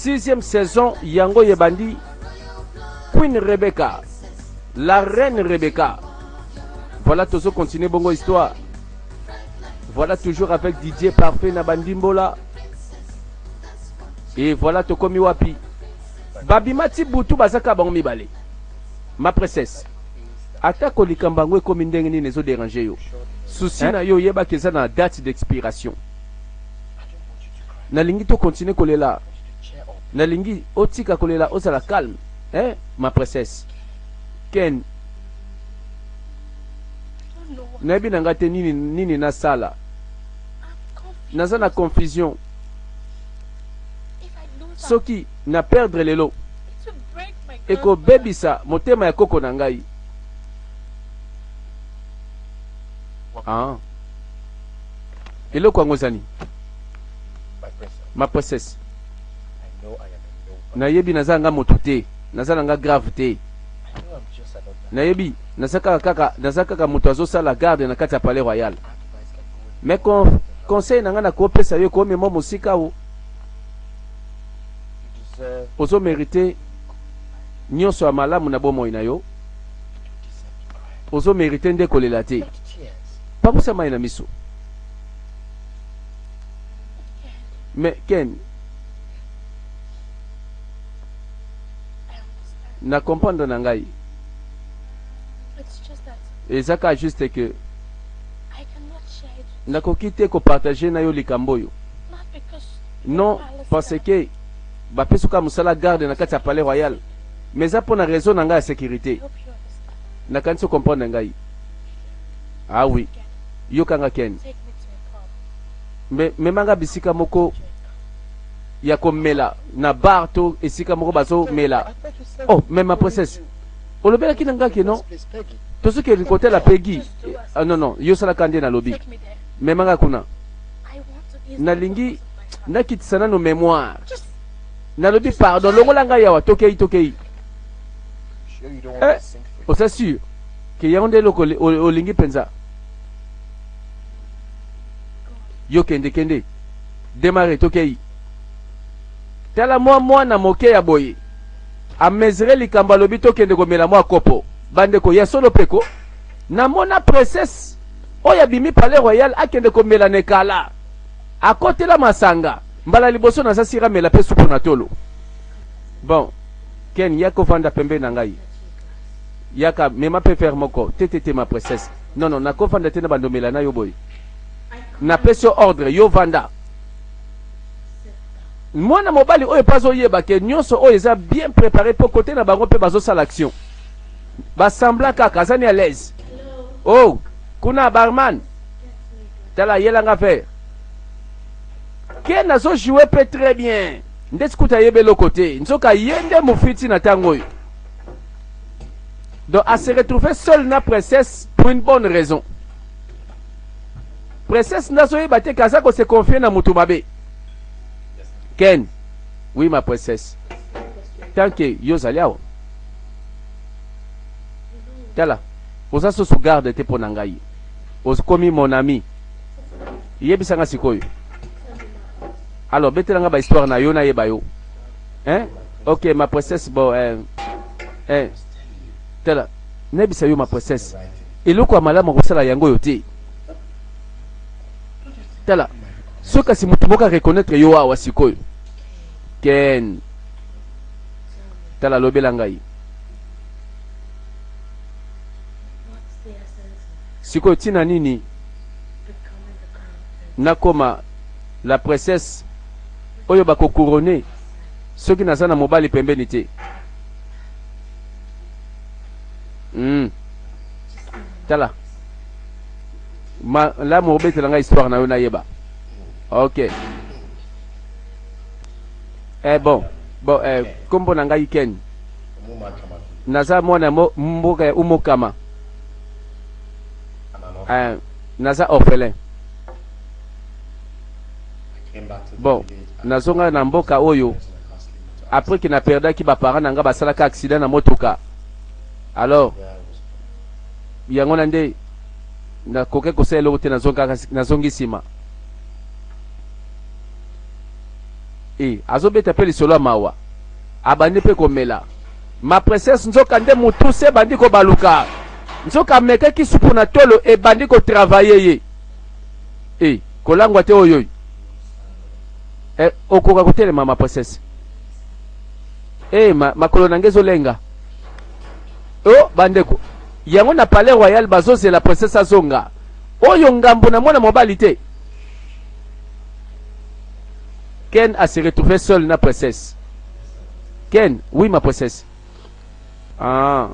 Sixième saison yango ebandi. Queen Rebecca, la reine Rebecca. Voilà, tozo continuer bongo histoire. Voilà toujours avec Didier Parfait na bandimbola. Et voilà tokomi wapi. Babima ti butu bazaka bango mibale. Ma princesse. Atako likambo yango ekomi ndenge nini ezo déranger yo. Souci na yo oyebaki eza na date d'expiration. Nalingi to continuer kolela. Nalingi otika kolela ozala calme. Eh, ma princesse. Ken. Nayebi na nga te nini nini nasala. Naza na confusion. Soki na perdre lelo ekobebisa motema ya koko na ngai. Ah. Eloko yango eza nini? Ma princesse. Nayebi naza nga moto te. Naza na nga grave te. Nayebi naza kaka kaka naza kaka moto azosala garde na kati ya palais royal. Mais con, conseil na nga nakopesa yo ekomema mosika o. Ozo merite nyonso ya malamu na bomoi na yo. Ozo merite nde kolela te. Pangusa mai na miso. Mais Ken, na comprendre na ngai. Eza kaka juste que nakoki te ko partager na yo likambo oyo. Non, parce que bapesi kaka mosala garde na kati ya palais royal. Mais eza mpo na raison na ngai ya sécurité. Nakanisi comprendre ngai. Ah oui. Yoka nga Ken. Me mema nga bisika moko ya komela na bar to esika moko bazomela. Oh, mais ma princesse, olobelaki na nga ke non? Tozokende kotala Peggy. Ah, non non, yo salaka nde nalobi. Mema nga kuna. Nalingi nakitisa nano mémoire. Nalobi pardon, longola ngai awa, tokei tokei. Eh, oza sûr ke yango nde eloko olingi mpenza? Yo kende kende, demarre tokei. Tala mwa mwana moke ya boye amesure likambo, alobi tokende komela mwa kopo. Bandeko ya solo mpe ko namona princesse oyo abimi palais royal akende komela na ekala, akotela masanga mbala liboso naza sira mela mpe supu na tolo. Bon Ken, yaka ovanda pembeni na ngai, yaka mema mpe verre moko. Te te te ma princesse, non non, nakovanda te na bandomela na yo boye. Napesi yo ordre, yo vanda. Mwana mobali oyo mpe azoyeba ke nyonso oyo eza bien préparé mpo kote na bango mpe bazosala action, basembla kaka aza ni à l'aise. Oh, kuna barman, tala yelanga verre. Ken azo jouer mpe très bien, ndeti kuta ayebi eloko te, nzoka ye nde mofiti na ntango oyo. Donc a se retrouver seul na princesse pour une bonne raison. Princesse nde azoyeba te ke aza ko se confier na moto mabe. Ken, oui ma princesse, tant que yo ozali awa, tala oza susu garde te mpo na ngai, okomi mon ami. Yebisa nga sikoyo. Alors betela nga ba histoire na yo nayeba yo. Hein? Ok ma princesse, bon eh, eh, tala nayebisa yo ma princesse, eloko ya malamu akosala yango oyo te. Tala soki kasi moto moko areconnaitre yo awa sikoyo. Ken, tala lobela ngai sikoyo ntina nini nakoma la princesse oyo bako couronner soki naza na mobali pembeni te. Tala malamu obetela ngai histoire na yo nayeba. Ok. Eh bon, bon eh, kombo na ngai Ken. Naza mwana mboka ya Umokama. Eh, naza orphelin. Bon, nazonga na mboka oyo après que na perdaki ba parents na nga basalaka accident na motoka. Alors yango na nde nakoki kosala eloko te, nazongi nsima. E azobeta mpe lisolo ya mawa, abandi mpe komela. Ma princesse nzoka nde mutu se ebandi kobaluka, nzoka amekaki supu na tolo ebandi ko travailler ye. E kolangwa te oyoyo. E okoka kotelema ma princesse? E ma, makolo na nge ezolenga. O bandeko, yango na palais royal bazozela princesse azonga. Oyo ngambo na mwana mobali te. Ken a se retrouver seul na princesse. Ken, oui ma princesse. Ah,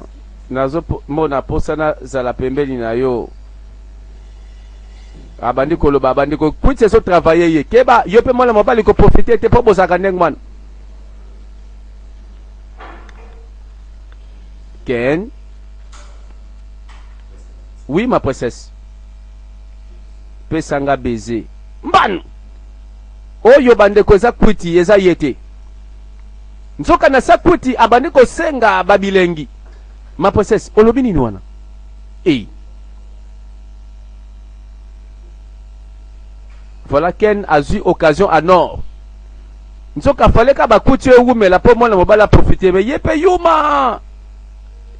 nazo mona posa na zala pembeni na yo. Abandi koloba, abandi ko kwiti ezo travailler ye. Keba, yo pe mwana mobali ko profiter te po bozalaka ndenge mwana. Ken. Oui ma princesse. Pesa nga baiser. Mbanu! Oyo bandeko eza kwiti eza ye te. Nzoka na sa kwiti abandi kosenga ba bilengi. Ma princesse olobi nini wana? Ei. Voilà Ken azui occasion en or. Nzoka fallait ka ba kwiti oyo ewumela po mwana mobali a profiter mais ye pe yuma.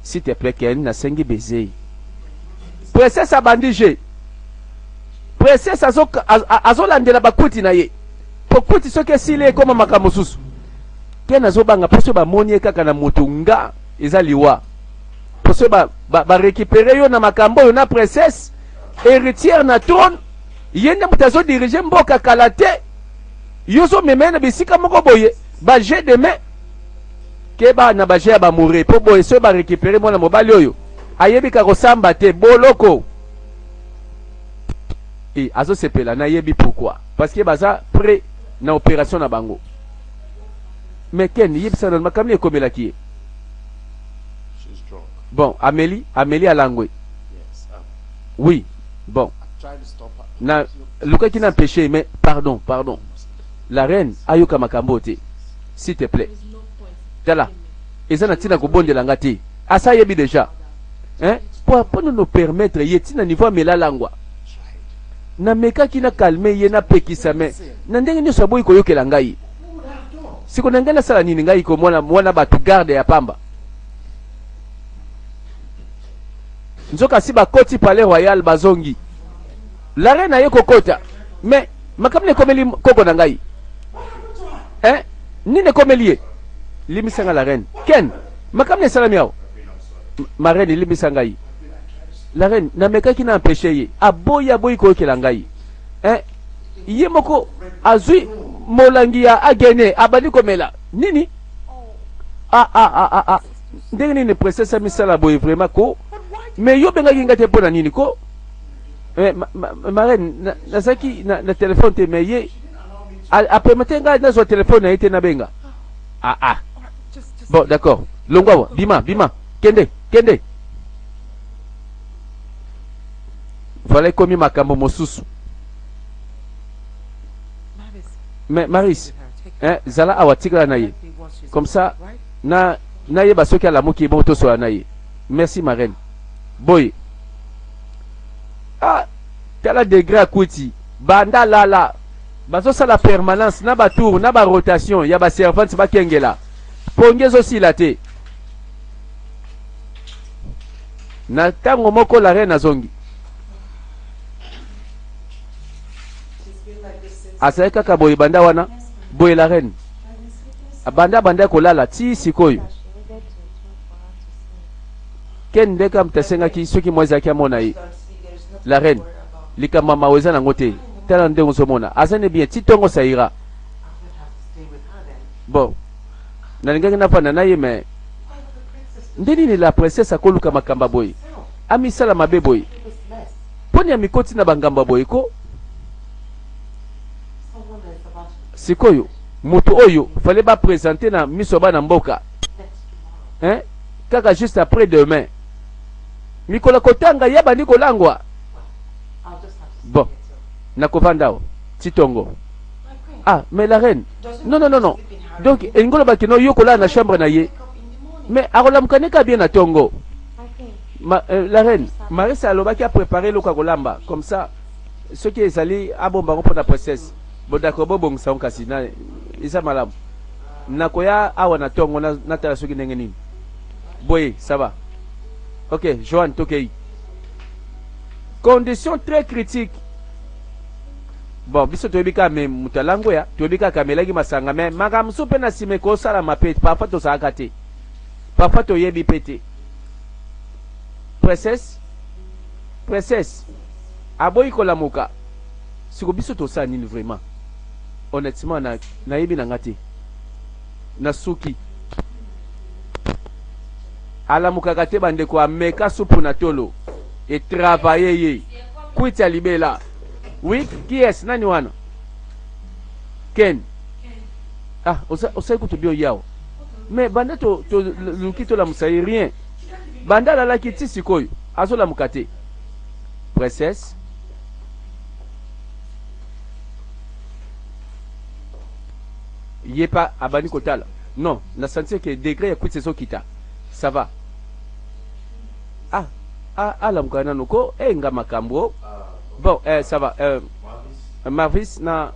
S'il te plaît Ken nasengi baiser. Princesse abandi jeu. Princesse azo azolandela ba kwiti na ye. Po kwiti soki esili ekoma makambo mosusu. Ken azobanga po soki bamoni ye kaka na moto nga eza liwa. Po soki ba, ba, ba récupérer yo na makambo oyo na princesse héritière na trône, ye nde moto azo diriger mboka kala te. Yo ozomema ye na bisika moko boye ba jeu de main keba na ba jeu ya bamoure po boye soki ba récupérer mwana mobali oyo ayebi ka kosamba te boloko. Et azo sepela na yebi pourquoi parce que baza près na opération na bango. Mais Ken yebisa nanu makambo nini ekomelaki ye. Bon ameli ameli alangwe. Oui bon na lukaki na empêcher mais pardon pardon la reine ayoka makambo oyo te s'il te plaît. Tala eza na tina kobondela nga te asa ayebi dejà hein po po no permettre ye tina niveau amela langwa. Namekaki na calme ye napekisa mais na ndenge nyonso aboyi koyokela ngai. Siko na ngai nasala nini ngai komona mwana bato garde ya pamba. Nzoka si bakoti palais royal bazongi. La reine aye kokota mais makambo nini ekomeli koko na ngai? Hein? Nini ekomeli ye? Limbisa nga la reine. Ken, makambo nini esalami awa? Ma reine limbisa ngai. La reine, namekaki na empêcher ye. Aboyi aboyi koyokela ngai. Hein? Ye moko azwi molangi ya agene abandi komela. Nini? Ah ah ah ah ah. Ndenge nini princesse amisala boye vraiment ko? Mais yo obengaki ngai te mpo na nini ko? Eh, ma, ma, ma reine, nazalaki na, na telefone te mais ye apermete ngai nazwa telefone na ye te nabenga. Ah ah. Bon, d'accord. Longwa wa, bima, bima. Kende, kende. Voilà ekomi makambo mosusu. Mais Maris, hein, zala awa tikala na ye. Comme ça na nayeba soki alamuki bongo tosola na ye. Merci ma reine. Boye. Ah, tala degré akuti. Banda lala. Bazosala permanence na ba tour na ba rotation ya ba servantes bakengela. Pongi ezosila te. Na tango moko la reine azongi. Azali kaka boye banda wana boye la reine. Banda banda kolala ti sikoyo. Ken nde kaka moto asengaki soki mwa ezalaki amona ye. La reine, likambo ya mawa eza nango te. Tala ndenge ozomona. Aza ne bien ti tongo ça ira. Bon, nalingaki nafanda na ye mais nde nini la princesse akoluka makambo ya boye? Amisala mabe boye? Poni amikoti na bangambo ya boye ko? Sikoyo moto oyo fallait ba presenter na miso ya bana mboka hein? Kaka juste après demain mikolo kotanga ye abandi kolangwa. Bon, nakovanda awa ti tongo. Ah, mais la reine, non non non non. Donc elingi oloba kino yo kolala na chambre na ye, mais akolamuka ne ka bien na tongo. Ma, la reine, Marisa alobaki a préparer eloko ya kolamba comme ça soki ezali abomba yango mpo na princesse. Bon d'accord, bobongisa yango kasi na Eza malamu. Nakoya awa na tongo natala soki ndenge nini. Boye, ça va. Ok, Joanne, tokei. Condition très critique. Bon, biso toyebi kaka me moto alango ya, toyebi kaka amelaki masanga me makambo mosusu mpe na nsima ekosalama mpe parfois tozalaka te. Parfois toyebi mpe te. Princesse, princesse aboyi kolamuka. Siko biso tosala nini vraiment? Honnêtement na nayebi na nga te. Na suki. Alamukaka te bandeko ameka supu na tolo e travailler ye. Kwiti ya libela. Oui, qui est nani wana? Ken. Ah, osa osali kutu bio yao. Mais banda to to luki tolamusa ye rien. Banda alalaki ti sikoyo azolamuka te. Princesse ye pa abandi kotala non na sentir que degré ya kwiti ezokita ça va ah ah alamuka nanu ko eh nga makambo bon eh, ça va euh, Marvis na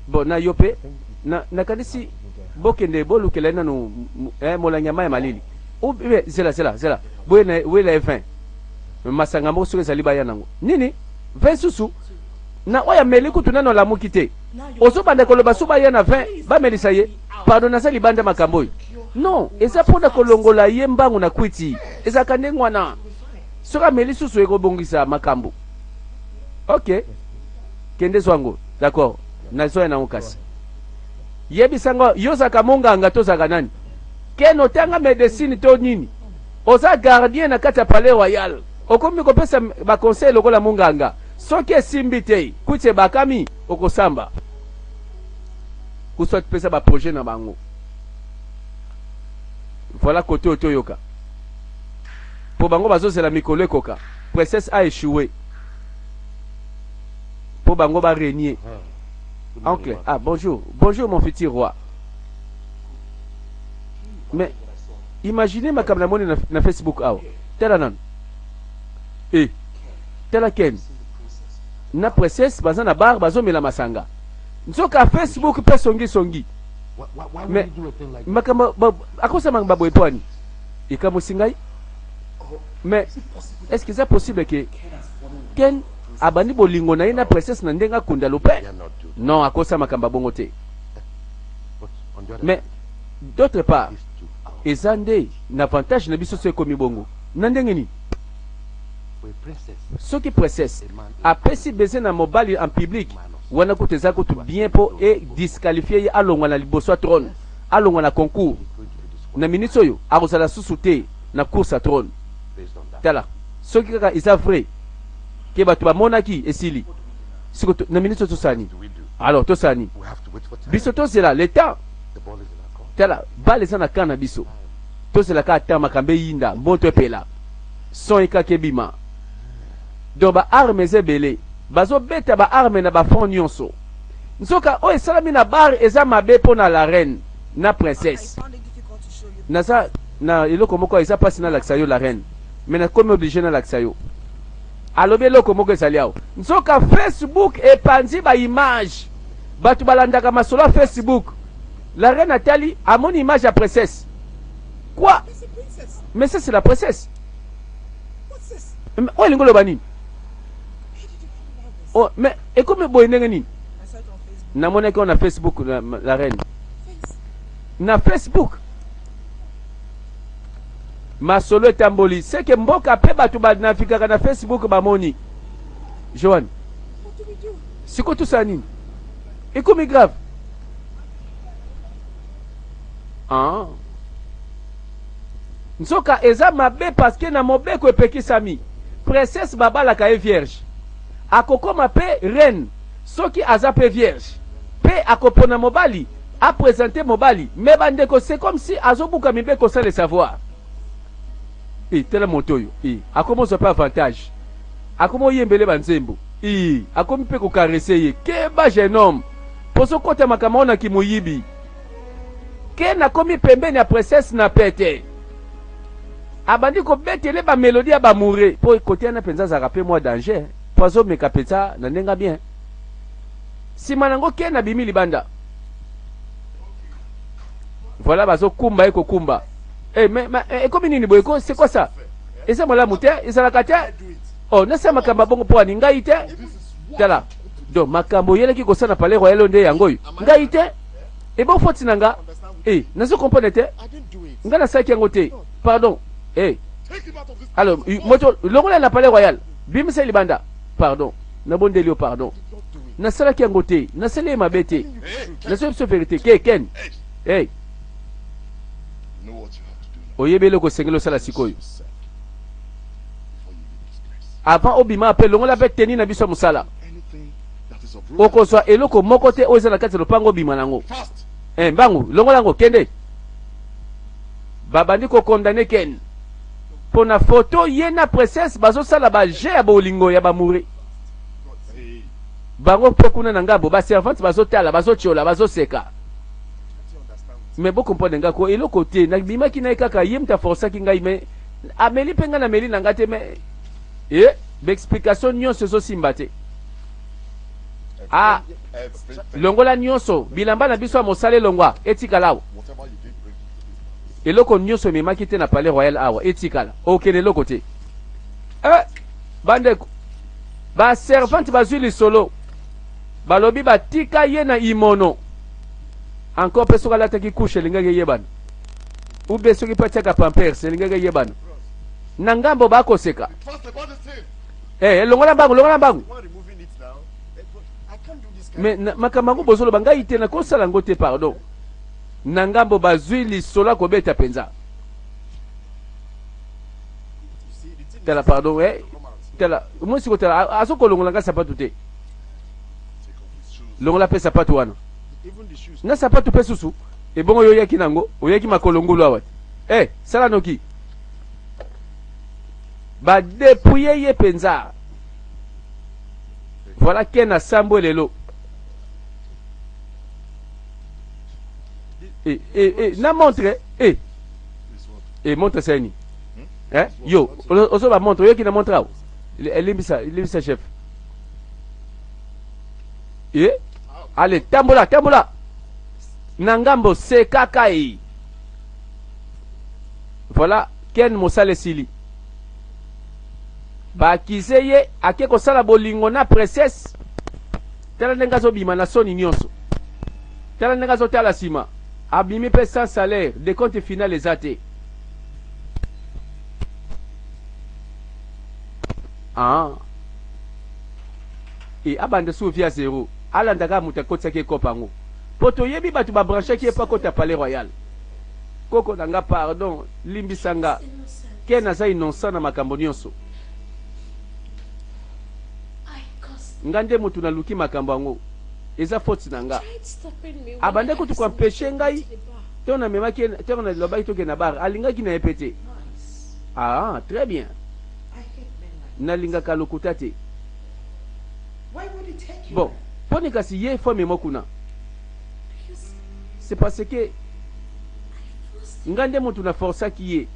bon na yo pe na nakanisi bokende bolukela ye nanu eh, molangi ya mai ya malili ou bien zela zela zela boye na wela ye 20 masanga moko soki ezali baya nango nini 20 susu na oyo ameli kutu nano alamuki te ozobanda koloba so baya na 20 bamelisa ye pardon naza libanda makambo oyo non eza mpona kolongola ye mbangu na kwiti ezalaka ndenge wana soki ameli susu ekobongisa makambo ok kende zwa yango d'accord nazoya nango kasi yebisa ngo yo ozalaka monganga to ozalaka nani ken otanga medecine to nini oza gardien na kati ya palais royal okomi kopesa baconseil lokola monganga soki esimbi te kuti ebakami okosamba ou soit pesa baprojet na bango voilà kote oyo toyoka mpo bango bazozela mikolo ekoka princesse a échoué mpo bango barégner. Oncle, ah bonjour, bonjour mon futur roi. Mais imaginez makambo namoni na, na Facebook awa. Tala nanu. Eh, tala Ken. Na princesse baza na bar bazomela masanga. Nzoka Facebook mpe songi songi. Mais makambo akosama baboye mpo ani? Ekamwisi ngai. Mais est-ce que c'est possible que Ken abandi bolingo na ye na princesse na ndenge akunda lope? Non, akosa makambo bongo te. Mais d'autre part, eza nde na avantage na biso so ekomi bongo. Na ndenge nini? Soki princesse apesi baiser na mobali en public, wana kutu eza kutu bien mpo e disqualifie ye alongwa na liboso ya trône, alongwa na concours. Na minute oyo akozala susu te na course ya trône. Tala, soki kaka eza vrai ke bato bamonaki esili. Siko na minute oyo tosala nini? Alors tosala nini? Biso tozela le temps. Tala, balle eza na camp na biso. Tozela kaka temps makambo eyinda, moto epela. Son ekaka ebima. Donc ba armes eza ebele. Bazobeta ba armes na ba front nyonso. Nzoka oyo esalami na bar eza mabe mpo na la reine na princesse. Naza na eloko moko eza mpasi nalakisa yo la reine. Mais nakomi obligé nalakisa yo. Alobi eloko moko ezali awa. Nzoka Facebook epanzi ba image. Bato balandaka masolo ya Facebook. La reine atali amoni image ya princesse. Quoi? Mais ça c'est la princesse. Oyo elingi oloba nini? Oh, mais ekomi boye ndenge nini? Namonaki oyo na Facebook la, la reine. Na Facebook masolo etamboli seke mboka mpe bato banafikaka na Facebook bamoni. Joanne, sikoyo tosala nini? Ekomi grave. Ah. Nzoka eza mabe parce que na mobeko epekisami. Princesse babalaka ye vierge. Akokoma pe reine soki aza pe vierge. Pe akopona mobali, a presenter mobali. Mais bandeko c'est comme si azobuka mibeko sans le savoir. Eh, tala moto oyo. Eh, akomi ozwa pe avantage. Akomi oyembele ba nzembo. Eh, akomi pe kocaresser ye. Keba jeune homme. Pozo kota makambo wana kimoyibi. Ken akomi pembeni ya princesse na pete. Abandi kobetele ba melodie ya ba moure. Po kote wana penza azalaka pe mwa danger. Po azomeka penza na ndenge bien. Sima nango Ken abimi libanda. Voilà bazokumba ye kokumba. Eh, mais, mais eh, ekomi nini boye ko? C'est quoi ça? Eza malamu te, ezalaka te. Oh, nasala makambo ya bongo mpo ani ngai te. Tala. Donc makambo oyelaki kosala na palais royal nde yango oyo. Ngai te. Ebo foti na nga. Eh, nazo comprendre te. Nga nasalaki yango te. Pardon. Eh. Alors, moto longola na palais royal. Bimisa libanda. Pardon. Nabondeli yo pardon. Nasalaki yango te. Nasali ye mabe te. Nazoyebi biso verité. Ke Ken. Hey. Oyebi eloko osengeli osala sikoyo. Avant obima mpe longola mpe teni na biso ya mosala. Okozwa eloko moko te oyo eza na kati ya lopango obima nango. Eh, mbangu, longola yango, kende. Babandi kokondane Ken. Pona photo ye na princesse bazosala ba jeu ya bolingo ya bamouri. Bango mpe kuna na ngambo ba servante bazotala, bazotiola, bazoseka. Mais bo comprendre nga ko eloko te, nabimaki na ye kaka ye moto aforsaki ngai mais ameli mpe ngai nameli na ngai te mais eh ba explication nyonso ezosimba te. Ah, longola nyonso bilamba na biso ya mosala elongwa etikala awa. Eloko nyonso ememaki te na palais royal awa etikala, okende eloko te. Eh, bandeko ba servante bazwi lisolo balobi batika ye na imono encore mpe soki alataki couche elingaki eyebana ou bien soki mpe atiaka pampers elingaki eyebana na ngambo bakoseka. Eh, longola mbangu, longola mbangu. Mais makambo yango bozoloba ngai te, nakosala yango te, pardon. Na ngambo bazwi lisolo ya kobeta mpenza. Tala pardon, eh, tala mwasi kotala azokolongola ngai sapatu te. Longola mpe sapatu wana na sapatu mpe susu ebongo yo oyaki nango, oyaki makolo ngulu awa te. Eh, sala noki badepouye ye mpenza. Voilà Ken asambwe lelo. Eh, eh, eh, na montre eh. Eh, montre sani eh, yo ozoba montre oyoki na montre awa. Limbisa, limbisa chef. Eh, ale tambola, tambola na ngambo sekaka e. Voilà Ken mosala esili. Baakize ye ake kosala bolingo na princesse. Tala ndenge azobima na soni nyonso. Tala ndenge azotala nsima. Abimi mpe sans salaire, decompte final eza te. Ah. E abanda su via zero. Alanda kaka moto akotisaki ekope yango. Po toyebi bato babranchaki ye mpo akota palais royal. Koko na nga pardon, limbisa nga. Ken aza innocent na makambo nyonso. Nga nde moto naluki makambo yango. Eza faute na nga. Abandaki kutu ko empecher ngai ntango namemaki ye, ntango nalobaki tokende na bar, alingaki na ye mpe te. Ah, très bien. Nalingaka lokuta te. Bon, poni kasi ye faut amema kuna. C'est parce que nga nde moto na forçaki ye.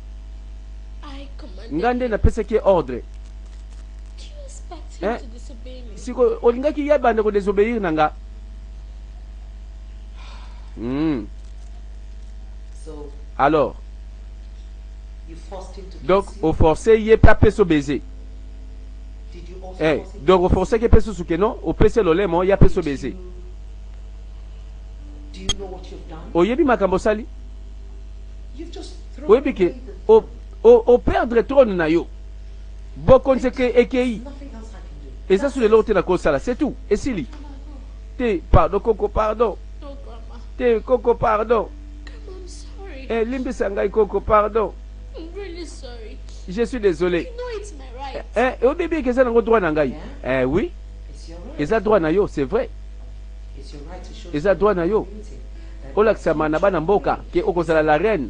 Nga nde napesaki ye ordre. Eh? Siko olingaki ye abanda ko désobéir na nga. Alors, donc oforce ye mpe apesa baiser. Eh, donc oforcaki ye mpe susu ke non, opesi ye lolemo, ye apesa baiser. Oyebi makambo osali? Oyebi ke operdre trône na yo, bokonzi ekei, eza su eloko te na kosala, c'est tout, esili te. Pardon koko, pardon te koko, pardon. Eh, limbisa ngai koko, pardon, je suis désolé. Eh, oyebi eke eza nango droit na ngai. Eh oui, eza droit na yo, c'est vrai, eza droit na yo olakisama na bana mboka ke okozala la reine,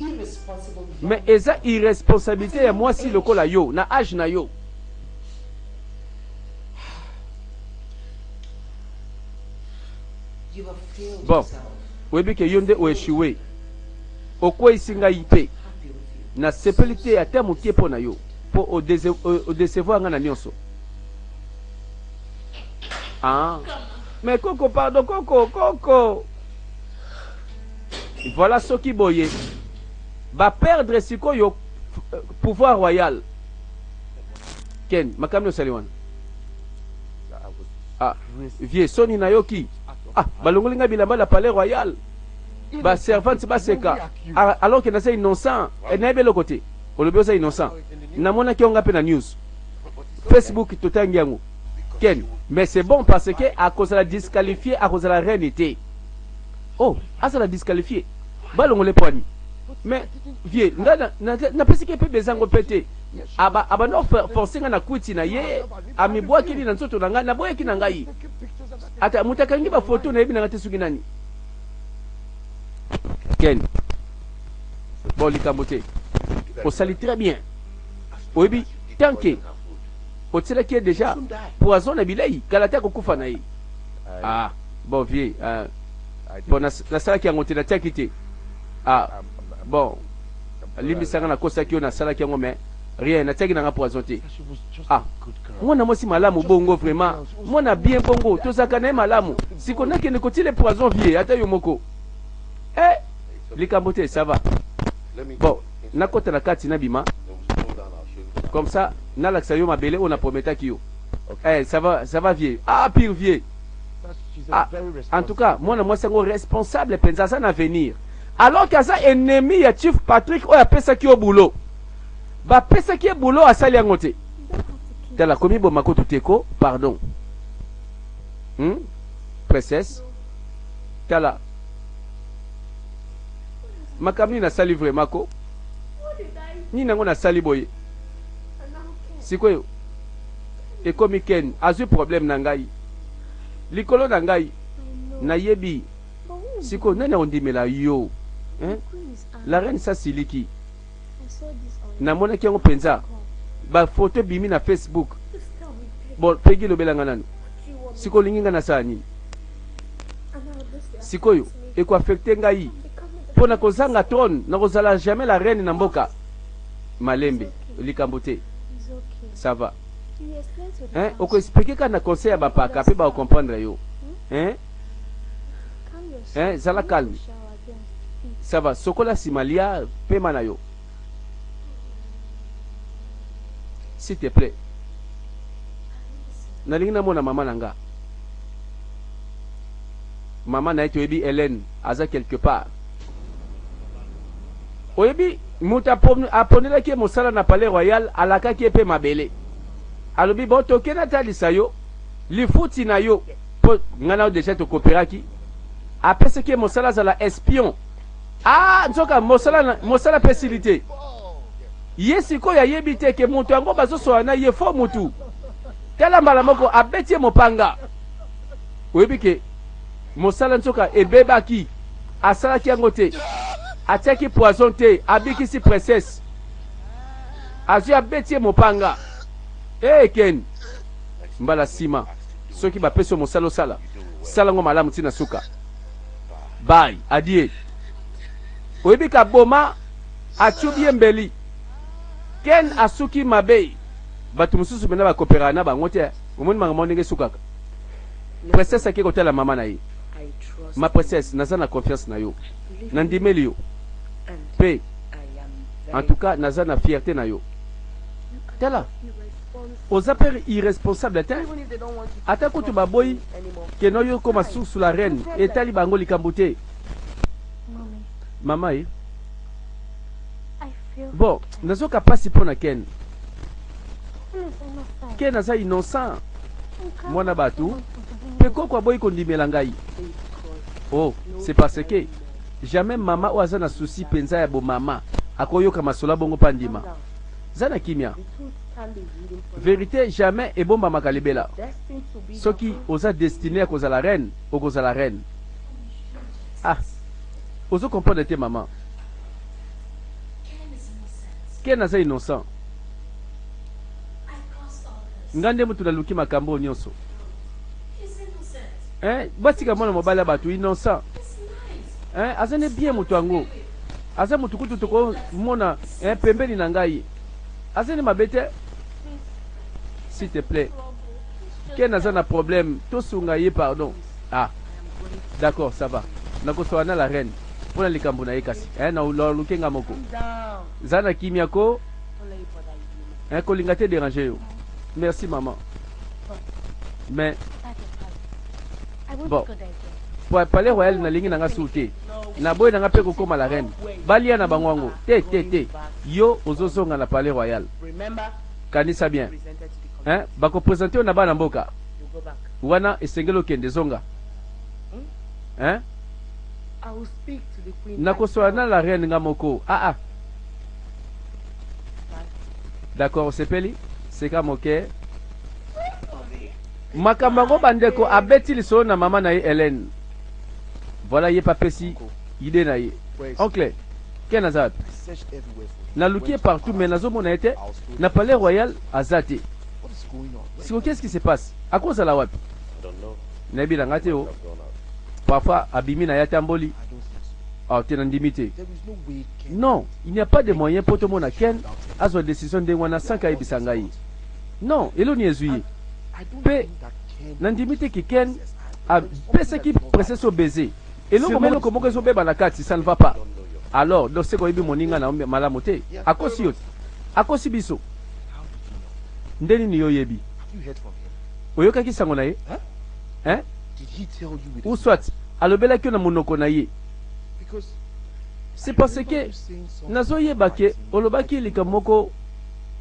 mais eza irresponsabilité ya mwasi lokola yo na age na yo. Bon, oyebi ke yo nde oéchoué, okweyisi ngai mpe nasepeli te ata moke mpo na yo, mpo odécevoir ngai na nyonso. Ah, mais koko, pardon koko, koko. Voilà soki boye ba perdre sikoyo pouvoir royal. Ken, makambo nini osali wana? Ah, vieux soni nayoki. Ah, balongoli ngai bilamba na palais royal. Ba servantes baseka. Ah, alors que naza innocent. Eh, nayebi eloko te. Olobi oza innocent. Namonaki yango nga mpe na news. Facebook totangi yango. Ken, mais c'est bon parce que akozala disqualifié, akozala reine te. Oh, azala disqualifié. Balongole poani. Mais vieux, nga napesaki mpe bezango mpe te. Aba abanda forcer nga na kwiti na ye, amibwakeli na nzoto na ngai, naboyaki na ngai. Ata moto akangi ba photo nayebi na ngai te soki nani. Ken. Bon likambo te. Osali très bien. Oyebi tant que otielaki ye dejà poison na bilei kala te akokufa na ye. Ah bon vieux euh, bon nasalaki yango te natiaki te. Ah bon limbisa nga nakosaki yo nasalaki yango mais rien natiaki nanga poison te. Ah mwana mwasi malamu bongo vraiment mwana bien bongo tozalaka na ye malamu siko nakende kotiele poison vieux ata yo moko eh likambo te ça va bon nakota na kati nabima comme ça nalakisa yo mabele oyo na prometaki yo eh, ça va, ça va vieux ah pire vieux ah, en tout cas mwana mwasi yango responsable mpenza aza na avenir alors que aza ennemi ya chief Patrick oyo apesaki yo boulot bapesaki ye boulot asali yango te tala komiboma kutu te ko pardon Princesse tala makambo nini nasali vraiment ko nini yango nasali boye sikoyo ekomi Ken azwi problème na ngai likolo na ngai nayebi sikoyo nani akondimela yo hein? La reine sasiliki namonaki yango mpenza bafoto ebimi na Facebook bon Pegi lobela nga nanu sikoyo olingi ngai nasala nini sikoyo ekoaffecte ngai mpo na kozanga trône nakozala jamais la reine na mboka malembe likambo te ça va hein okoexplike kaka na conseil ya bapaka mpe bakocomprendre yo hein hein zala calme ça va sokola nsima lia pema na yo s'il te plaît nalingi namona mama na nga mama na ye toyebi Hélène aza quelque part oyebi moto aponelaki ye mosala na palais royal alakaki ye mpe mabele alobi bon toke natalisa yo lifuti na yo mpo ngai na yo deja tokoperaki apesaki ye mosala azala espion ah nzoka mosala mosala mpe esili te ye sikoyo ayebi te ke moto yango bazosola na ye fo mutu tala mbala moko abeti ye mopanga oyebi ke mosala nzoka ebebaki asalaki yango te atiaki poison te abikisi princesse azwi abeti ye mopanga ee Ken mbala nsima soki bapesi yo mosala osala sala yango malamu ntina suka bai adie oyebi ka boma atubi ye mbeli Ken asuki mabe bato mosusu mpena bakoperaka na bango te omoni makambo ndenge esukaka princesse ake kotala mama na ye ma princesse naza na confiance na yo nandimeli yo mpe en tout cas naza na fierté na yo tala oza mpe irresponsable te ata kutu baboyi keno yo koma susu la reine etali bango likambo te mama ye bon nazoka mpasi mpo na Ken Ken aza innocent mwana bato mpe koko aboyi kondimela ngai oh c'est parce que jamais mama oyo aza na souci mpenza ya bomama akoyoka masolo bongo mpa ndima za na kimia vérité jamais ebombamaka libela soki oza destiné ya kozala reine okozala reine ah ozo comprendre te mama Ken aza innocent nga nde mutu naluki makambo oyo nyonso eh, batika mwana mobali ya bato innocent eh, aza ne bien moto yango aza motu kutu tokomona eh, pembeni na ngai aza ne mabe te s'il te plaît Ken aza na problème tosunga ye pardon ah d'accord ça va nakosola na la reine. Mpo na likambo na ye kasi eh, na luke nga moko. Za na kimia ko eh, kolinga te déranger yo. Merci maman. Mais bon, palais royal nalingi na nga su te. Naboyi na nga mpe kokoma la reine. Balia na bango yango. Te te te. Yo ozozonga na palais royal. Kanisa bien. Hein? Bako présenter yo na bana mboka. Wana esengeli okende zonga. Hein? Nakosola na la reine nga moko. Ah ah. D'accord, osepeli? Seka moke. Makambo yango bandeko abeti lisolo na mama na ye Hélène. Voilà ye papesi idée na ye. Oncle, Ken aza wapi? Naluki ye partout mais nazomona ye te. Na palais royal aza te. Siko qu'est-ce qui se passe? Akozala wapi? Nayebi na nga te o. Parfois abimi na ye atamboli. Ah te nandimi te. Non, il n'y a pas de moyen po tomona Ken azwa décision ndenge wana sans kayebisa ngai. Non, eloni ezwi ye. Pe nandimi te ke Ken apesaki princesse o baiser. Eloko eloko moko ezobeba na kati, ça ne va pas. Alors, donc seko oyebi moninga na malamu te. Akosi yo te. Akosi biso. Nde nini yo oyebi? Oyokaki sango na ye? Hein? Ou soit alobelaki yo na monoko na ye? C'est parce que nazoyeba ke olobaki likambo moko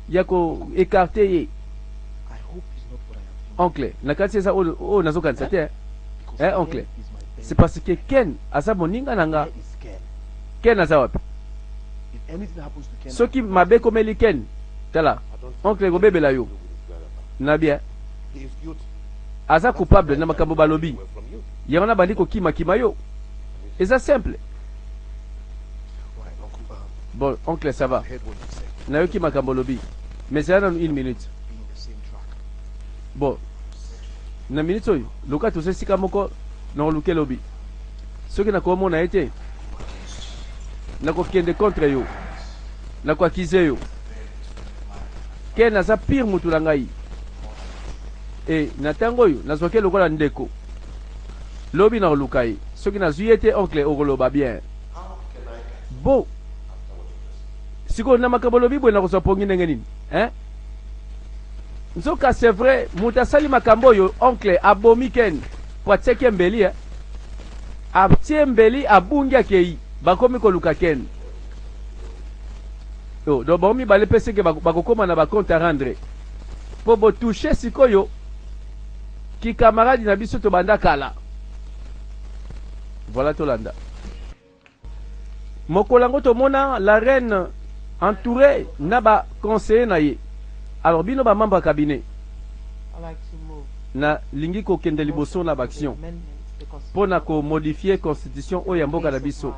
ya ko écarter ye. Oncle, na kati eza oyo oyo nazokanisa te. Eh oncle, c'est parce que Ken aza moninga na nga. Ken aza wapi? Soki mabe ekomeli Ken, tala, oncle ekobebela yo. Na bien. Aza coupable na makambo balobi. Yango na bandi kokima kima yo. Eza simple. Bon, oncle, ça va. Nayoki makambo olobi. Mais zela nanu une minute. Bon, na minute oyo, loka toza esika moko na koluka elobi. Soki nakomona ye te, nakokende contre yo. Nakoakize yo. Ken aza pire mutu na ngai. E na ntango oyo nazwaki ye lokola ndeko. Lobi nakoluka ye. Soki nazwi ye te, oncle, okoloba bien. Bo sikoyo na makambo olobi boye nakozwa pongi ndenge nini hein? Nzoka c'est vrai moto asali makambo oyo oncle abomi Ken po atiaki ye mbeli eh? Atie mbeli abungi akei bakomi koluka Ken. Oh, donc bango mibale mpe seke bakokoma na ba compte à rendre po bo touche sikoyo ki camarade na biso tobanda kala. Voilà tolanda. Mokolo yango tomona la reine entourée na ba conseillers na ye. Alors bino ba membres ya cabinet na lingi kokende liboso na ba action mpo na ko modifier constitution oyo ya mboka na biso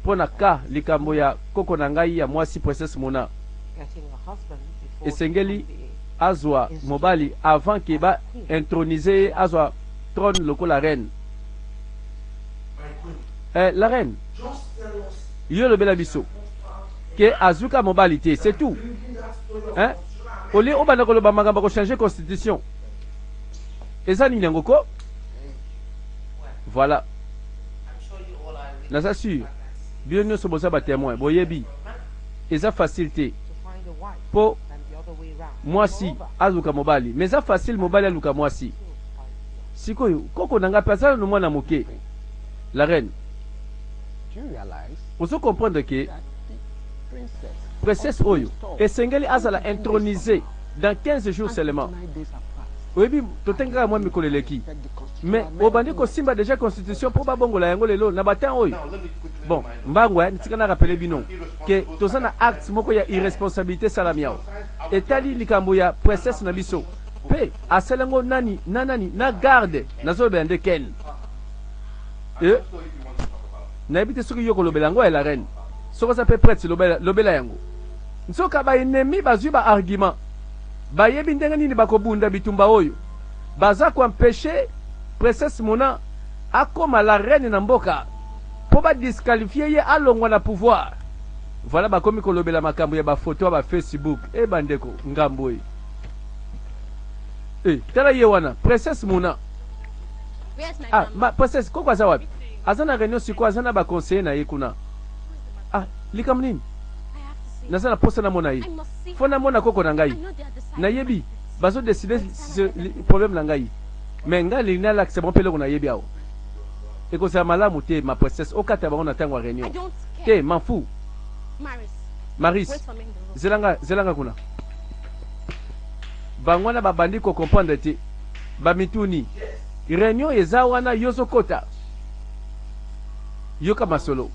mpo na cas likambo ya koko na ngai ya mwasi princesse Mona esengeli azwa mobali avant ke ba introniser ye azwa trône lokola reine. Eh, la reine, yo lobela biso ke azuka mobali te, c'est tout. Hein? Au lieu obanda koloba makambo ko changer constitution. Eza nini yango ko? Voilà. Naza sûr. Bino nyonso boza ba témoin, boyebi. Eza facile te. Po mwasi aluka mobali, mais eza facile mobali aluka mwasi. Sikoyo koko na nga pe aza nanu mwana moke. La reine, ozo comprendre que princesse oyo esengeli azala intronisee dans 15 jours seulement. Oyebi totangi kaka mwa mikolo eleki mais obandi kosimba dejà constitution po babongola yango lelo na ba temps oyo. Bon, mbangu eh, tika na rappeler bino que toza na acte moko ya irresponsabilite esalami awa etali likambo ya princesse na biso pe asali yango nani na nani na garde nazolobela nde Ken. Eh, nayebi te soki yo kolobela yango ya la reine. Soki oza pe prête lobela, lobela yango. Nzoka ba ennemi bazwi ba argument. Bayebi ndenge nini bakobunda bitumba oyo. Baza ko empecher princesse Mona akoma la reine na mboka po ba disqualifier ye alongwa na pouvoir. Voilà bakomi kolobela makambo ya ba photo ya ba Facebook. Eh bandeko, ngambo e. Eh, tala ye wana, princesse Mona. Ah, ma princesse, koko aza wapi? Aza na reunion sikoyo, aza na ba conseillers na ye kuna. Ah, likambo nini? Naza na posa namona ye. Faut namona koko na ngai. Nayebi bazo decider sur problème na ngai. Mais ngai nalingi nalakisa bango mpe eloko nayebi awa. Ekozala malamu te ma princesse okata bango na tango ya reunion. Te, m'en fous. Maris, zela nga, zela nga kuna. Bango wana babandi ko comprendre te. Bamituni. Reunion eza wana yo ozokota. Yoka masolo.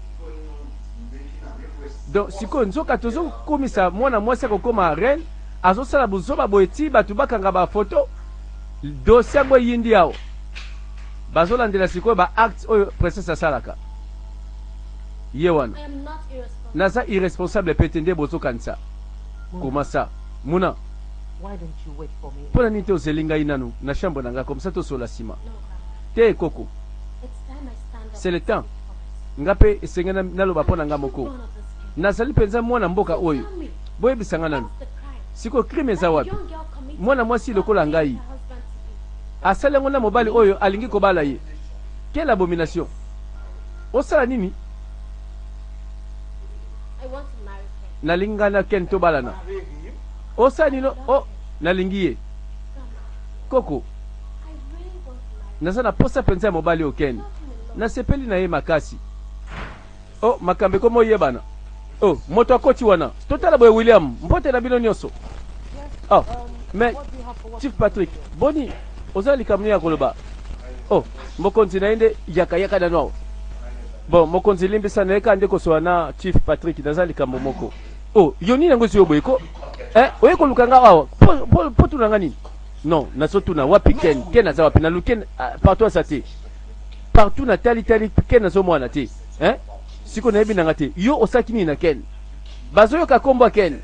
Donc sikoyo nzoka tozokumisa mwana mwasi akokoma reine azosala buzoba boye ti bato bakanga ba photo. Dossier yango eyindi awa. Bazolandela sikoyo ba actes oyo princesse asalaka. Ye wana. Naza irresponsable pe te nde bozokanisa. Comment ça? Muna. Pona nini te ozeli ngai nanu na chambre na ngai comme ça tosolola sima. Te koko. C'est le temps. Nga pe esengeli naloba pona nga moko. Nazali penza mwana mboka oyo. Boyebisa nga nanu. Sikoyo crime eza wapi? Mwana mwasi lokola ngai asali yango na mobali oyo alingi kobala ye. Quelle abomination! Osala nini? Nalingi ngai na Ken tobalana. Osala nini? Oh, nalingi ye. Koko, naza na posa penza ya mobali oyo Ken. Nasepeli na ye makasi. Oh, makambo ekomi oyebana. Oh, moto akoti wana. Totala boye William. Mbote na bino nyonso. Oh, mais Chief Patrick, boni oza likambo nini ya koloba? Oh, mokonzi na ye nde yaka yaka nanu awa. Bon, mokonzi limbisa na ye kaka nde kosola na Chief Patrick, naza likambo moko. Oh, yo nini yango ezwi yo boye ko? Eh, oye koluka nga awa. Po po po tuna nga nini? Non, nazo tuna wapi Ken? Ken aza wapi? Naluki Ken ah, partout aza te. Partout na tali tali Ken azo mwana te. Hein? Siko nayebi nanga te. Yo osalaki nini na Ken? Bazoyoka kombo ya Ken.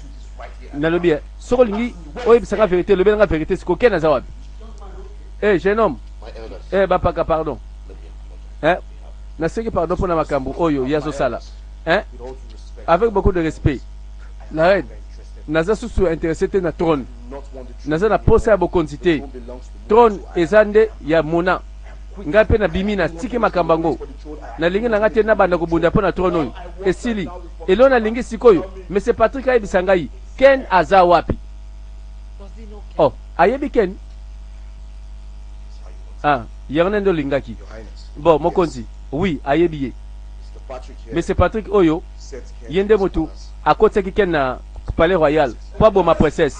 Nalobi eh, soki olingi oyebisa nga verite, lobela nga verite siko Ken aza wapi? Eh, jeune homme. Eh, bapaka pardon. Eh, nasengi pardon pona makambo oyo ye azosala. Hein? Avec beaucoup de respect. La reine, naza susu intéressé te na trône. Naza na posa ya bokonzi te. Trône eza nde ya Mona. Ngai mpe nabimi natiki makambo yango. Nalingi na ngai te nabanda kobunda mpo na trône oyo. Esili. Eloko nalingi sikoyo, Monsieur Patrick ayebisa ngai Ken aza wapi. Oh, ayebi Ken? Ah, yango nde olingaki. Bon, mokonzi, oui, ayebi ye. Monsieur Patrick oyo, ye nde motu akotisaki Ken na palais royal mpo aboma princesse.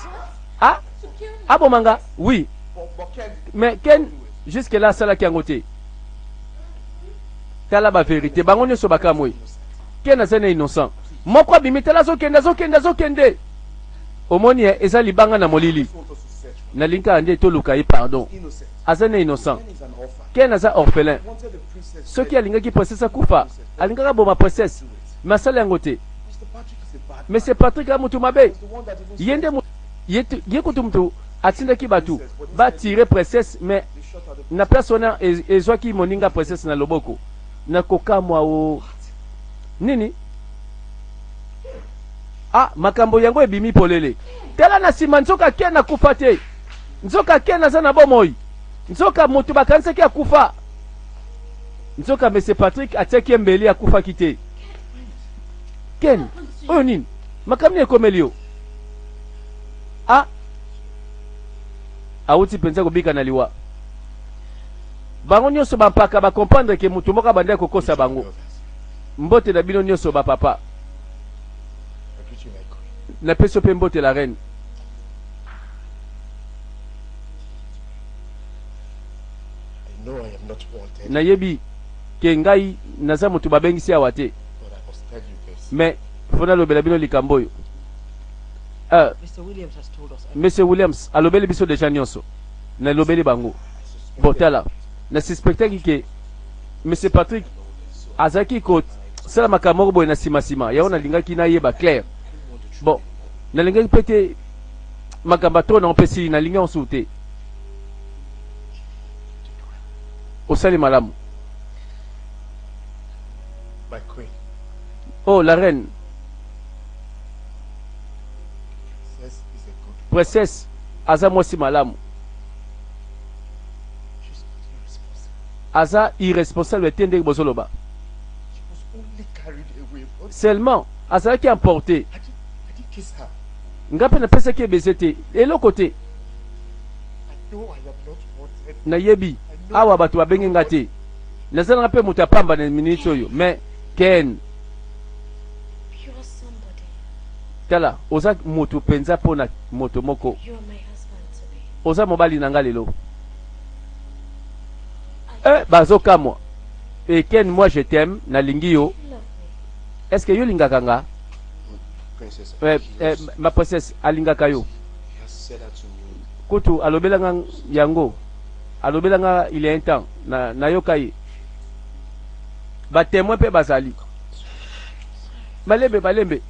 Ah, aboma nga? Oui. Mais Ken jusque là asalaki yango te. Tala ba verite, bango nyonso bakamwe. Ken aza na innocent. Moko abimi tala azokende azokende azokende. Omoni eh, eza libanga na molili. Nalingi kaka nde toluka ye pardon. Aza na innocent. Ken aza orphelin. Soki alingaki princesse akufa, alingaka aboma princesse. Mais asali yango te. Monsieur Patrick a mutu mabe. Ye nde ye, ye kutu mutu atindaki batu ba tirer princesse mais na place wana ezwaki moninga princesse na loboko. Na kokamwa o nini? Ah, makambo yango ebimi polele. Tala na sima nzoka Ken akufa te. Nzoka Ken aza na bomoi. Nzoka moto bakanisaki akufa. Nzoka Monsieur Patrick atiaki ye mbeli akufaki te. Ken, oyo nini? Makambo nini ekomeli yo? Ah, awuti mpenza kobika na liwa. Bango nyonso bampaka ba comprendre ke moto moko abandaki kokosa bango. Mbote na bino nyonso ba papa. Napesi yo mpe mbote la reine. Nayebi ke ngai naza moto babengisi awa te, mais faut nalobela bino likambo oyo. Monsieur Williams alobeli biso deja nyonso, nalobeli bango. Bon, tala, na suspectaki ke Monsieur Patrick azalaki kosala makambo moko boye na nsima nsima, yango nalingaki nayeba clair. Bon, nalingaki mpe te makambo ya trop na opesi, nalingi yango susu te. Osali malamu. Oh, la reine. Princesse aza mwasi malamu. Aza irresponsable te ndenge bozoloba. Seulement azalaki emporte. Nga mpe napesaki ye baiser te, eloko te. Nayebi awa bato babengi nga te, naza nanga mpe moto ya pamba na minute oyo, mais Ken, tala, oza moto mpenza mpo na moto moko. Oza mobali na nga lelo. Eh, bazokamwa. Et Ken, moi je t'aime, nalingi yo. Est-ce que yo olingaka nga? Eh, eh, ma princesse alingaka yo. Kutu alobela nga yango. Alobela nga il y a un temps. Na nayoka ye. Ba témoins pe bazali. Malembe malembe.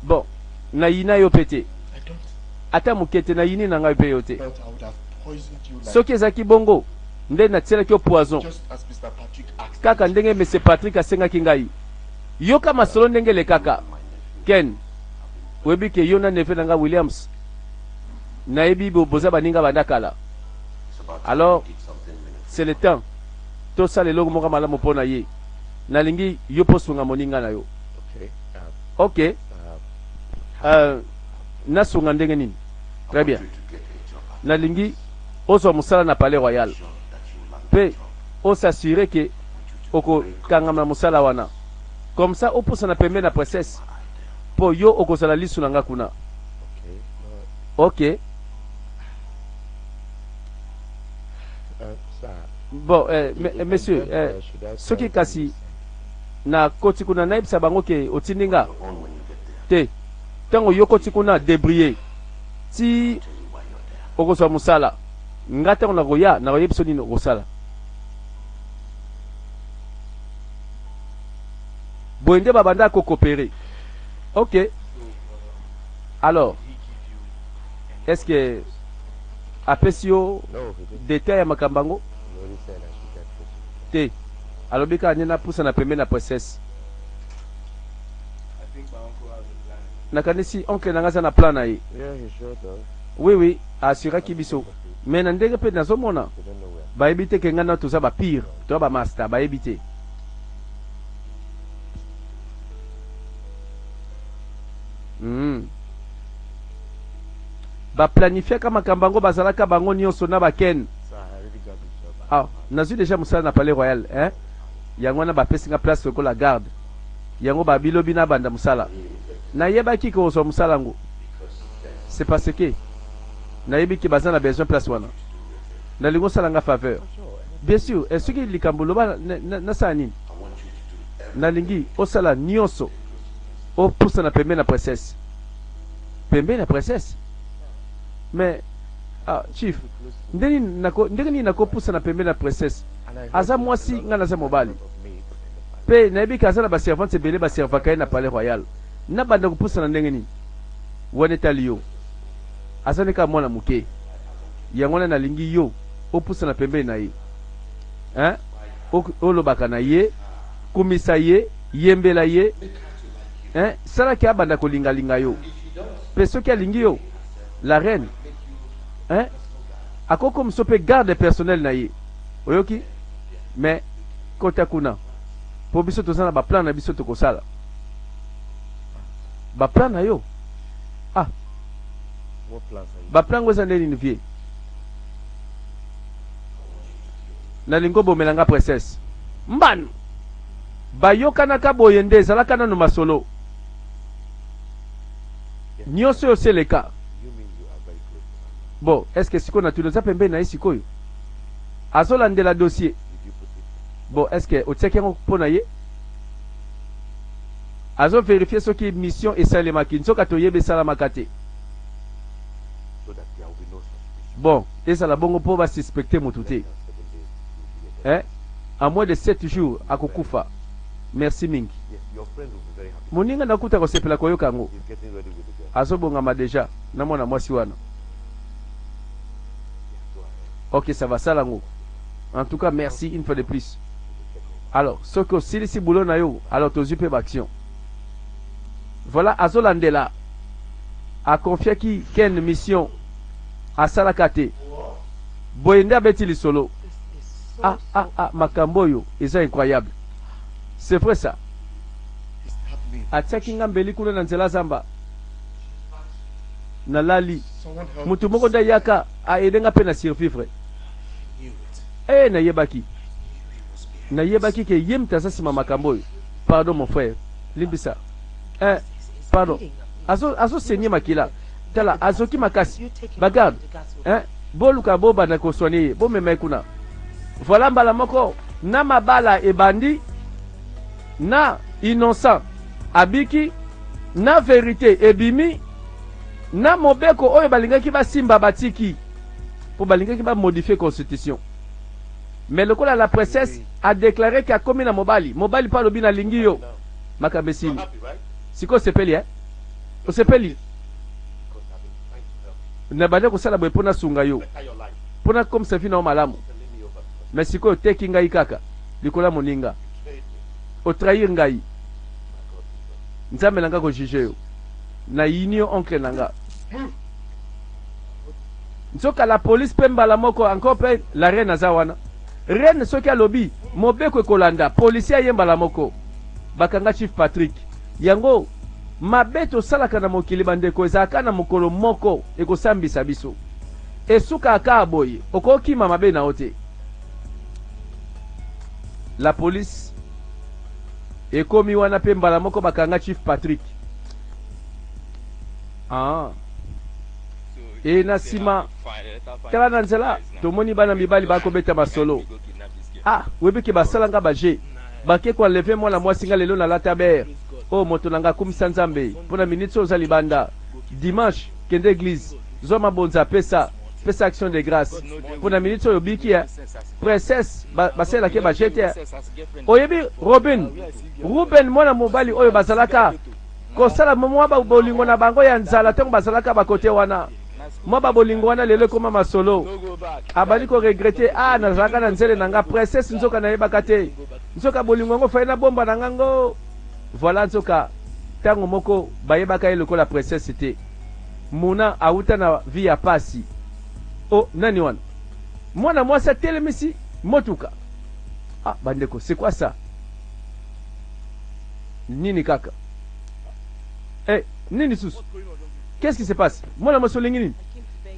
Bon, nayina yo pe te. Ata moke te, nayini na ngai pe yo te. Soki ezalaki bongo, nde natielaki yo poison. Kaka ndenge Monsieur Patrick asengaki ngai. Yoka masolo ndenge elekaka. Ken, oyebi ke yo na neveu na ngai Williams, nayebi boza baninga banda kala. Alors, c'est le temps tosala eloko moko malamu mpo na ye. Nalingi yo mpo osunga moninga na yo. Ok. Nasunga ndenge nini? Très bien. Nalingi ozwa mosala na Palais Royal mpe o s'assurer que okokangama na mosala wana. Comme ça opusana pembeni na princesse mpo yo okozala lisu na nga kuna. Ok. Bon, eh, monsieur, eh, soki kasi nakoti kuna nayebisa bango ke otindi nga te. Ntango yo okoti kuna debrouiller ti okozwa mosala. Nga ntango nakoya nakoyebisa yo nini okosala. Boye nde babanda ko coopérer. Ok. Alors, est-ce que apesi yo detail ya makambo yango? Te. Alobi kaka nde napusana pembeni na princesse. Nakanisi oncle na nga aza na plan na ye. Oui oui, a assuraki biso. Mais na ndenge pe nazomona, bayebi te ke nga na toza ba pire, toza ba masta, bayebi te. Ba planifiaka makambo yango, bazalaka bango nionso na ba Ken. Ah, nazui dejà mosala na Palais Royal, hein? Yango wana bapesi nga place lokola garde. Yango ba bilobi nabanda mosala. Nayebaki ke okozwa mosala yango. C'est parce que nayebi ke baza na besoin place wana. Nalingi osala nga faveur. Bien sur, eh, soki likambo loba nasala nini? Nalingi osala nionso opusana pembeni na princesse. Pembeni na princesse? Mais ah, chief, ndenge nini nako ndenge nini nakopusana pembeni na princesse? Aza mwasi, nga naza mobali. Pe nayebi ke aza na ba servantes ebele ba servaka ye na palais royal. Nabanda kopusana ndenge nini? Wana etali yo. Aza nde kaka mwana moke. Yango wana nalingi yo opusana pembeni na ye. Hein? Olobaka na ye, kumisa ye, yembela ye. Hein? Sala ke abanda kolinga linga yo. Pe soki alingi yo, la reine, hein? Akokomisa yo pe garde personnel na ye. Oyoki? Mais kota kuna po biso toza na ba plan na biso tokosala. Ba plan na yo? Ah. Ba plan ngo eza nde nini vieux? Nalingi obomela nga princesse. Mbano! Bayokanaka boye nde ezalaka nanu masolo. Nioso oyo seleka. Bon, est-ce que sikoyo natuni oza pembeni na ye sikoyo? Azolandela dossier. Bon, est-ce que otiaki yango mpo na ye? Azo verifier soki mission esalemaki, nzoka toyebi esalamaka te. Bon, ezala bongo mpo ba suspecter mutu te. Eh, en moins de 7 jours akokufa. Merci mingi. Moninga nakuta kosepela koyoka yango. Azobongama dejà na mwana mwasi wana. Ok, ça va, sala yango. En tout cas, merci une fois de plus. Alors, soki osilisi boulot na yo, alors tozwi pe ba action. Voilà, azolandela. A confiaki Ken mission asalaka te. Boye nde abeti lisolo. Ah ah ah makambo oyo eza incroyable. C'est vrai ça. Atiaki nga mbeli kuna na nzela zamba. Nalali. Mutu moko nde ayaka a aider nga pe na survivre. Eh nayebaki. Nayebaki ke ye mutu aza sima makambo oyo. Pardon mon frère. Limbisa. Eh pardon. Azo azo saigner makila. Tala azoki makasi. Ba garde. Hein boluka bo banda ko soigner ye. Bo mema ye kuna. Voilà mbala moko na mabala ebandi na innocent abiki na verite ebimi na mobeko oyo balingaki basimba batiki po balingaki ba modifier constitution mais lokola la princesse a declare ke akomi na mobali mobali pe alobi nalingi yo makambo esili sikoyo osepeli eh osepeli na banda kosala boye mpo nasunga yo mpo nakomisa vi na yo malamu mais sikoyo oteki ngai kaka likolo ya moninga otrahir ngai nzambe na ngai kojuge yo nayini yo oncle na nga nzoka la police mpe mbala moko encore mpe la reine aza wana reine soki alobi mobeko ekolanda policier aye mbala moko bakanga chief Patrick yango mabe tosalaka na mokili bandeko ezalaka na mokolo moko ekosambisa biso esukaka kaka boye okokima mabe na yo te la police ekomi wana mpe mbala moko bakanga chief Patrick ah. E na nsima tala na nzela tomoni bana mibali bakobeta masolo ah oyebi ke basala nga baje bake koenleve mwana mwasi nga lelo nalata ber oyo oh, moto na nga akumisa nzambe mpo na miniti oyo oza libanda dimanche kende eglise zwa mabonza pesa pesa action de grâce mpo na miniti oyo obiki eh. princesse basalelaki baje te oyebi robin ruben mwana mobali oyo bazalaka kosala mwa bolingo na bango ya nzala ntango bazalaka bakote wana mwa babolingo wana lelo ekoma masolo abandi koregrete a ah, nazalaka na nzele na nga princesse nzoka nayebaka te nzoka bolingo yango fai nabomba na nga ngo voilà nzoka ntango moko bayebaka ye lokola princesse te muna awuta na vie ya pasi o oh, nani wana mwana mwasi atelemisi motuka ah bandeko c'est quoi ça nini kaka eh nini susu qu'est-ce qui se passe mwana mwasi olingi nini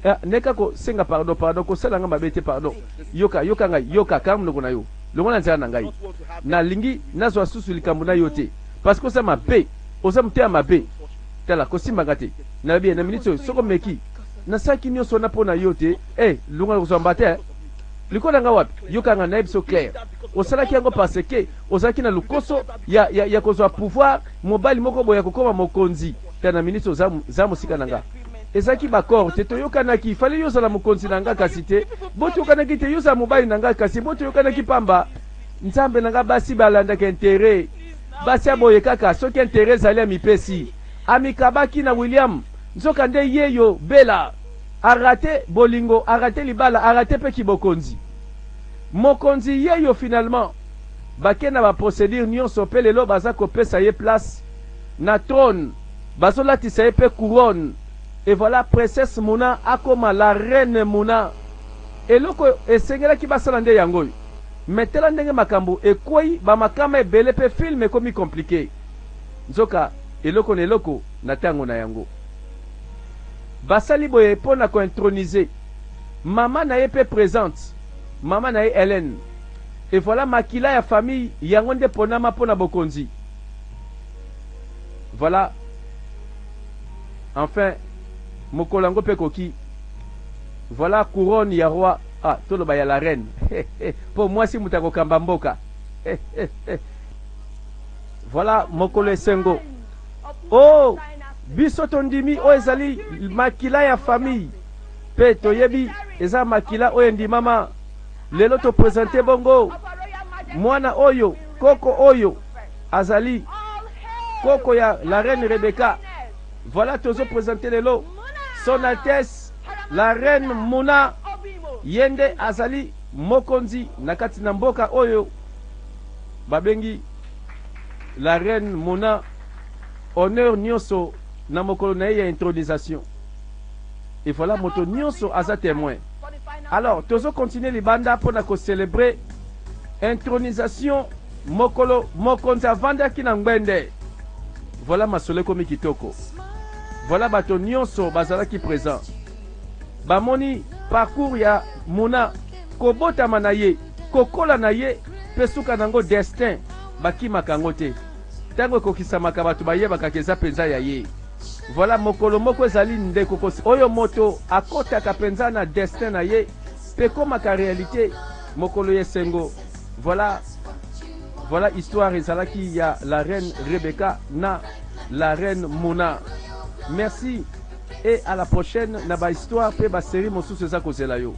eh, neka kosenga pardon pardon kosala nga mabe te pardon yoka yoka ngai yoka kanga monoko na yo longola nzela na ngai nalingi nazwa susu likambo na yo te parce que oza mabe oza motema mabe tala kosimba nga te nalobi na miniti oyo soko meki nasalaki nyonso wana mpo na yo te e longola kozwa mbate eh. Liko na nga wapi? Yoka nga nayebi so clair. Osalaki yango parce que ozalaki na lokoso ya, ya, ya kozwa pouvoir, mobali moko boye ya kokoma mokonzi. Ta na minute oza, za mosika na nga. Ezalaki b'accord te, toyokanaki. Fallait yo ozala mokonzi na nga kasi te. Bo toyokanaki te, yo ozala mobali na nga kasi bo toyokanaki pamba. Nzambe na nga basi balandaka interet. Basi ya boye kaka soki interet ezali amipesi. Amikabaki na William. Nzoka nde yeyo Bella. A rate bolingo, a rate libala, a rate pe kibokonzi. Mokonzi yeyo finalement bake na ba procedure nionso pe lelo baza kopesa ye place na trone, bazo latisa ye pe couronne et voilà princesse Muna akoma la reine Muna. Eloko esengelaki basala nde yango oyo. Mais tala ndenge makambo ekweyi ba makama ebele pe film ekomi complique. Nzoka eloko na eloko na tango na yango. Basali boye po na ko introniser mama na ye pe presente, mama na ye Helène. Et voilà makila ya famille yango nde ponama po na bokonzi. Voilà enfin mokolo yango pe ekoki. Voilà couronne ya roi, ah toloba ya la reine po mwasi moto akokamba mboka. Voilà mokolo esengo. Oh, biso tondimi oyo ezali makila ya famille pe toyebi eza makila oyo endimama. Lelo to presente bongo mwana oyo, koko oyo azali koko ya la reine Rebecca. Voilà tozo presente lelo son altesse la reine Muna, ye nde azali mokonzi na kati na mboka oyo babengi La reine Mona honneur nionso na mokolo na ye ya intronisation. Et voilà moto nionso aza temoin. Alors tozo continuer libanda pona ko celebrer intronisation mokolo mokonzi avandaki na ngbende. Voilà masolo ekomi kitoko. Voilà bato nionso bazalaki present. Bamoni parcours ya Muna, kobotama na ye, kokola na ye pe suka nango destin bakimaka yango te. Tango ekokisamaka bato bayebaka ke eza penza ya ye. Voilà mokolo moko ezali ndeko kosi oyo moto akotaka penza na destin na ye pe ekomaka realite mokolo ya esengo voilà voilà histoire ezalaki ya la reine Rebecca na la reine Mona merci et à la prochaine na ba histoire pe ba serie mosusu eza kozela yo.